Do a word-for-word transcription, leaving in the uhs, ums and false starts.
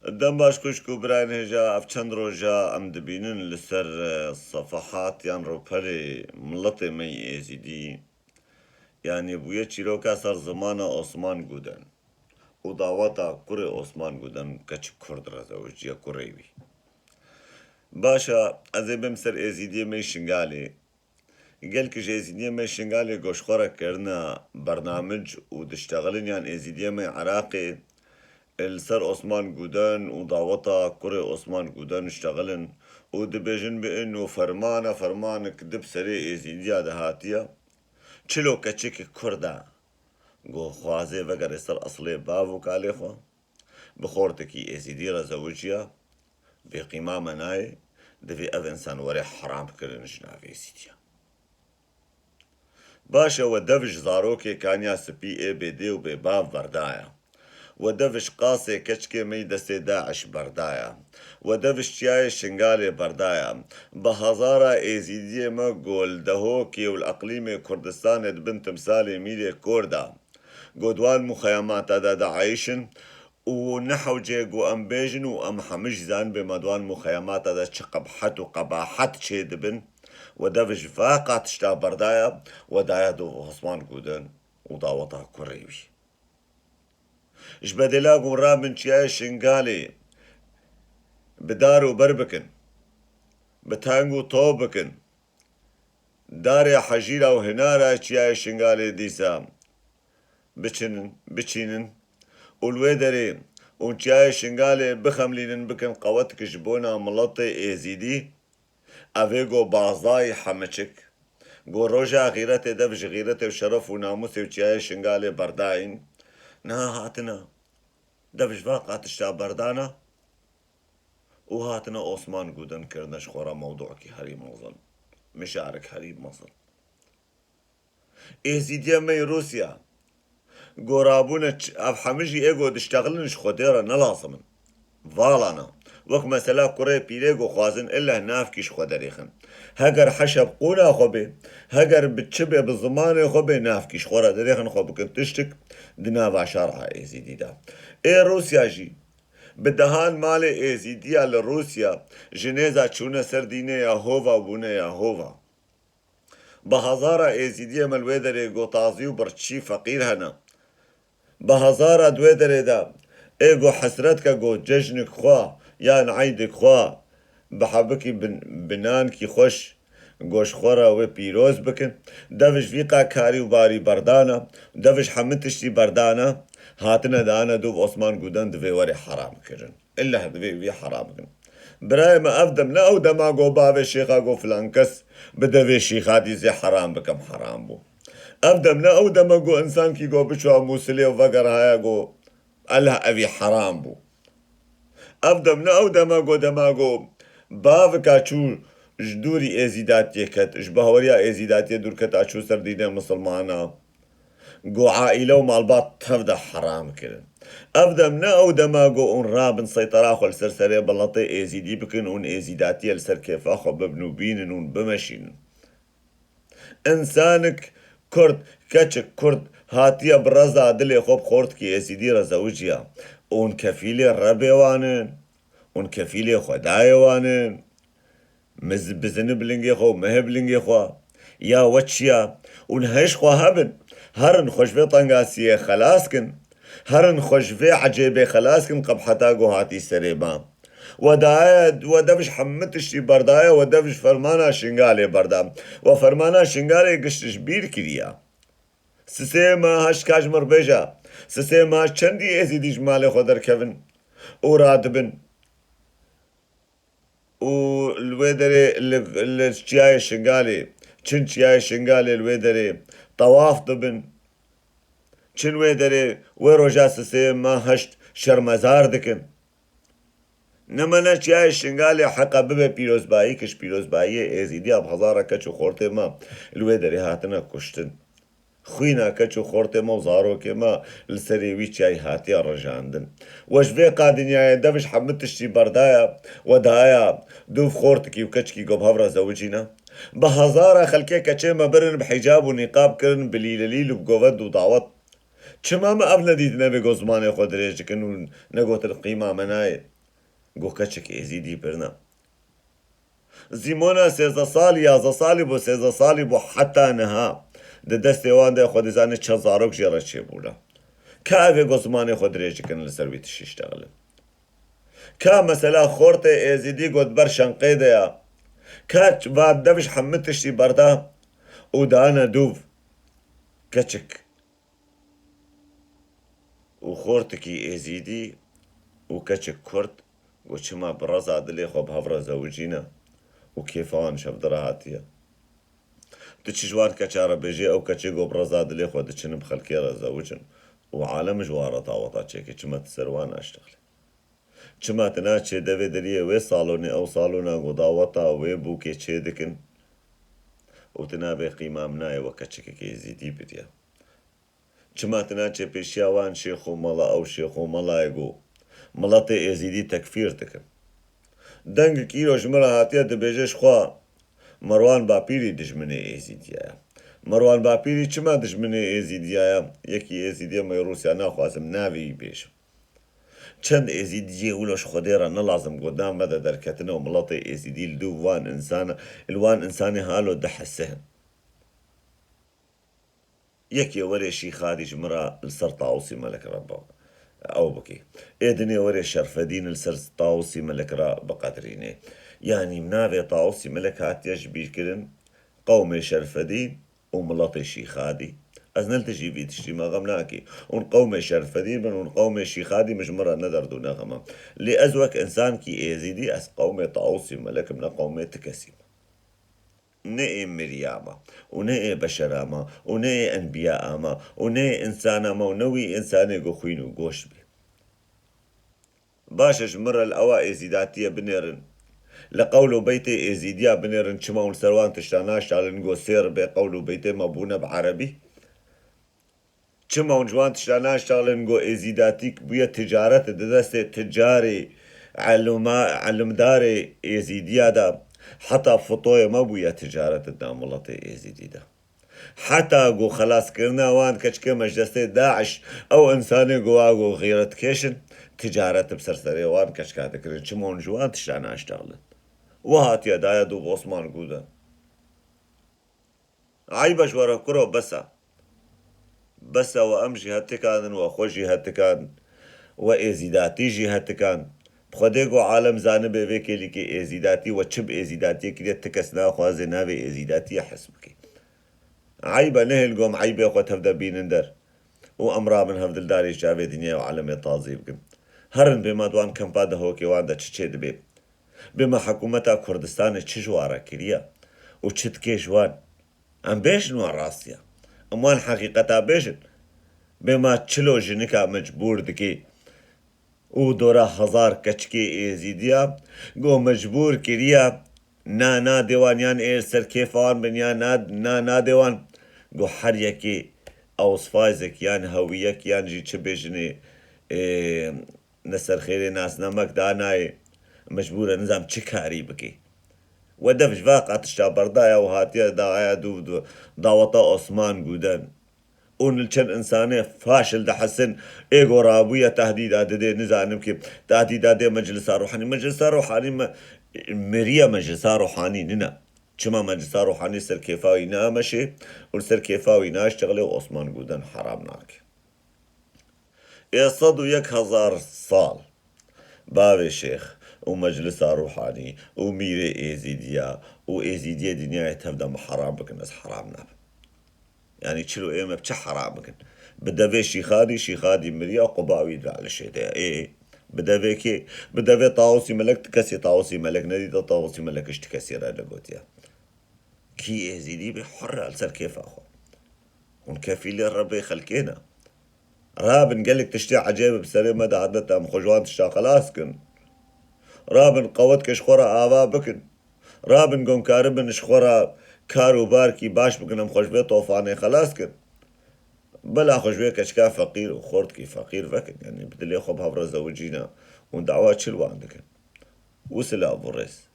Dem baş xwişk û birayên hêja, ev çend roja em dibînin li ser, e, sefehat yan rûpelê miletê me yê Êzîdî, yanî bûye çîroka ser zimana Osman Guden û daweta kurê Osman Guden, keçik kurd re zewiciya kurê wî. Baş e, ez ê bêm ser Êzîdiyê me yê Şingalê. Gelkî ji Êzîdiyê me Şingalê goşxwe re kirine bernamic û diştexilin, yan Êzîdiyê me Iraqê li ser Osman Guden û daweta kurê Osman Guden diştexilin û dibêjin bi ino fermana, fermanik di bi serê Êzîdiya de hatiye. Çilo keçikek Kurd e, ku xwaze vegere ser eslê bav û kalê xwe, bi xortekî Êzîdî re zewiciya, bêqîma me nayê, divê ev însan were heram kirin ji navê Êzîdiya. Baş e, we dev ji zarokê kaniya spî ê bêdê û bêbav berdaya. We dev ji qasê keçikê me yî destê DAIŞ berdaya. We dev ji çiyayê Şingalê berdaya. Bi hezara Êzîdiyê me ku li Dehokê û li eqlîmê Kurdistanê di bin timsalê mîrê kor de, ku di wan muxeyemata de diayîşin û ne hewce ku em bêjin û em hemî jî zanibê me di wan muxeyemata de çi qebhet û qebahet çêdibin. We dev ji va qat tişta berdaya, we daye dûv Osman Guden û daweta kurê wî. Ji bedêla ku rabin çiyayê Şingalê bi dar û ber bikin, bi teng û top bikin, darê hejîra û hinara çiyayê Şingalê dîsa biçinin, biçînin û li wê derê û çiyayê Şingalê bixemlînin, bikin qewetike ji bona miletê Êzîdî. Ev ê ku bazayî hemiçik, ku roja xîretê dev ji xîretê û şeref û namûsê û çiyayê Şingalê berdayîn, niha hatine dev ji va qatişta berdana û hatine Osman Guden kirine ji xwe re mewdûekî herî mezin, mişarik herî mezin. Êzîdiya me yê Rûsya, gorabûne ç-, ev hemî jî ê ku diştexilin ji Xwedê re ne lazim in. Valana. Wek mesela kurê pîrê ku xwazin illeh navkî ji xwe derêxin. Heger heşe bi qûna xwe bê, heger bi çi bê, bi zimanê xwe bê, navkî ji xwe re derêxin, xwe bikin tiştik di nava şer'a Êzîdî de. Ê Rûsya jî bi dehan malê Êzîdiya li Rûsya ji nêza çûne ser dînê Yehova û bûne Yehova. Bi hezara Êzîdiyê me li wê derê ku tazî û birçî feqîr hene. Bi hezara di wê derê de ê ku hesret ke ku cejnik xwe yan eydik xwe bi hebikî bin-, bi nankî xweş ku ji xwe re wê pîroz bikin. Dev ji vî qa karî û barî berdane, dev ji hemî tiştî berdane, hatine dane dûv Osman Guden divê were heram kirin. Illa divê wî heram bikin. Birayê me, ev dem ne ew dema got bavê şêxa got filan kes bi devê şîxa dîzê heram bikim, heram bû. Ev dem ne ew dema got însankî got biçû Mûsilê û vegerhaya got, ella evî heram bû. Ev dem ne ew dema got, dema got bavika çû ji dûrî êzîdatiyê ket, ji bahweriya êzîdatiyê dûr ket, a çû ser dînê misilmana. Got aîle û malbat tev de heram kirin. Ev dem ne ew dema got hûn rabin seytera xwe li ser serê miletê êzîdî bikin, hûn êzîdatiyê li ser kêfa xwe bibin û bînin hûn bimeşînin. Însanik kurd, keçik kurd hatiye bi reza dilê xwe bi xortikî êzîdî re zewiciya. Hûn kefîlê Rebê wan in, hûn kefîlê Xwedayê wan in. Miz-, bizini bi lingê xwe û mehê bi lingê xwe. Ya we çi ya? Û niha ji xwe hebin. Herin xwe ji vê tengasiyê xelas kin. Herin xwe ji vê ecêbê xelas kin, qebheta ku hatî serê me. We daye, we dev ji hemû tiştî berdaye, we dev ji fermana Şingalê berda. We fermana Şingalê gişt ji bîr kiriye. Sisê me heşt, ka ji min re bêje. Sisê me heşt çendî êzîdî ji malê xwe derkevin û radibin. Û li wê derê li, li çiyayê Şingalê, çin çiyayê Şingalê li wê derê tewaf dibin. Çin wê derê wê roja sisê me heşt şermezar dikin. Nemane çiyayê Şingalê heqa bibe pîrozbayî, ke ji pîrozbayiyê êzîdiya bi hezara keç û xortê me li wê derê hatine kuştin. Xwîna keç û xortê me û zarokê me li serê wî çiyayî hatiye rijandin. We ji vê qa dinyayê dev ji hemû tiştî berdaya, we daya dûv xortikî û keçikî ku bi hev re zewicîne. Bi hezara xelkê keçê me birin bi hîcab û nîqab kirin, bi lîlelîl û bi govend û dawet Çima me ev nedîtine vê ku zimanê xwe dirêj dikin û negotin qîma me nayê? Go keçik êzîdî birina. Zîmona sêzdeh salî, yazdeh salî bû, sêzdeh salî bû heta niha. Di destê wan de xwe dizane çend zarok jê re çêbûne. Ka ev ê ku zimanê xwe dirêj dikin li ser wî tiştî iştexilin? Ka mesela xortê êzîdî got ber şenqê de ya? Ka va dev ji hemû tiştî berda û dane dûv? Keçik û xortikî êzîdî û keçik kurd got çima bi reza dilê xwe bi hev re zewicîne û kêfa wan ji hev di re hatiye? Tu çi ji wan keça re bêjê, ew keçê got bi reza dilê xwe diçin bi xelkê re zewicin û alem ji wan re daweta çêke, çima tu ser wan naştexlê? Çima tu naçê devê deriyê wê salonê, ew salona ku daweta wê bûkê çê dikin û tu nabê qîma min nayê weke çikekê êzîdî biriye? Çima tu naçê pêşiya wan şêx û mela, ew şêx û melayê ku miletê êzîdî tekfîr dikin? Dengek îro ji min re hatiye dibêje ji xwe Merwan Bapîrî dijminê êzîdiya ye. Merwan Bapîrî çima dijminê êzîdiya ye? Yekî êzîdiyê me yê Rûsya, naxwazim navê wî bêjim. Çend êzîdiyê wilo ji Xwedê re ne lazim got nav me de derketine û miletê êzîdî li dûv wan insana, li wan insanê halo dihese. Yekê werê Şîxadî ji min re li ser Tawusî Melek re bi-, ew bikî. Ê dinê werê Şerfedîn li ser Tawusî Melek re biqedirînê. Yanî navê Tawusî Melek hatiye ji bîr kirin, qewmê Şerfedîn û miletê Şîxadî. Ez ne li dijî vî tiştî me, xem nakî. Hûn qewmê Şerfedîn bin, hûn qewmê Şîxadî bin, ji min re ne derd û ne xem e. Lê ez wek însankî êzîdî, ez qewmê Tawusî Melek im, ne qewmê ti kesî me. Ne ê miriya me û ne ê beşera me û ne ê enbiya me û ne ê însana me û ne wî însanê ku xwîn û goşt bî. Baş e, ji min re li ewa êzîdatiyê binêrin, li qewl û beytê êzîdiya binêrin, çima hûn li ser wan tişta naştalin, go sêr bê qewl û beytê me bûne bi erebî? Çima hûn ji wan tişta naştalin, go êzîdatî bûye ticaret di destê ticarê, elima-, elimdarê êzîdiya de, heta fitoyê me bûye ticaret di nav miletê êzîdî de? Heta ku xelaskirina wan keçikê me ji destê DAIŞ, ew însanê ku wa ku xîretkêş in, ticaret bi ser serê wan keçika dikirin. Çima hûn ji wan tişta naştalin? Wa hatiye daye dûv Osman Guden. Eyb e ji we re kuro, bes e. Bes e, we em jî hetikandin, we xwe jî hetikand, we êzîdatî jî hetikand. Bi Xwedê ku alem zanibe vê kêlîkê êzîdatî, we çi bi êzîdatiyê kiriye, ti kes naxwaze navê êzîdatiyê hes bike. Eyb e, nehêl gom eybê xwe tev de bînin der. Û em rabin hevdildarî ji çavê dinyayê û alemê tazî bikin. Herin bê me di wan kempa Dehokê wan de çi çêdibe. Bê me hikûmeta Kurdistanê çi ji wan re kiriye û çi dike ji wan. Em bêjin wan rastiya. Em wan heqîqeta bêjin. Bê me çilo jinika mecbûr dike û dora hezar keçikê êzîdiya go mecbûr kiriye, na nadê wan yan ê li ser kêfa wan bin ya na, na nadê wan. Go her yekê Ausweisek yan hewiyek yan jî çi bêjinê, ê, neserxêrê nasnamek danayê, mecbûr e nizam çi karî bike. We dev ji va qatişta berdaya û hatiye daxaya dûv dû daweta Osman Guden. Û li çend insanê faşil dihesin, ê go rabûye tehdîda didê, nizanim ki tehdîda dê Meclisa Ruhanî. Meclisa Ruhanî me, miriye Meclisa Ruhanî nine. Çima Meclisa Ruhanî ser kêfa wî nameşê û li ser kêfa wî naştexilê û Osman Guden heram nake. Ê sed û yek hezar sal bavê şêx û Meclisa Ruhanî û mîrê Êzîdiya û Êzîdiyê dinyayê tev de min heram bikin, ez heram nabim. Yanî çilo ê me bi çi heram bikin? Bi devê Şîxadî, Şîxadî miriya, quba wî di alişê de ye. Ê, bi devê kê? Bi devê Tawusî Melek, ti kesê Tawusî Melek nedîte, Tawusî Melek ji ti kesê re negotiye. Kî êzîdî be hur e li ser kêfa xwe. Hûn kefîlê Rebbê xelkê ne. Rabin gelek tiştê ecêb bi serê me de hadine, em xwe ji wan tişta xelas kin. Rabin qewet ke ji xwe re ava bikin. Rabin gomkaribin ji xwe re kar û barkî baş bikin, em xwe ji vê tofanê xelas kin. Bela xwe ji wê keçika feqîr û xortkî feqîr vekin. Yanî bi dilê xwe bi hev re zewicîne. Hûn dawa çi li wan dikin? Wisila û rêz.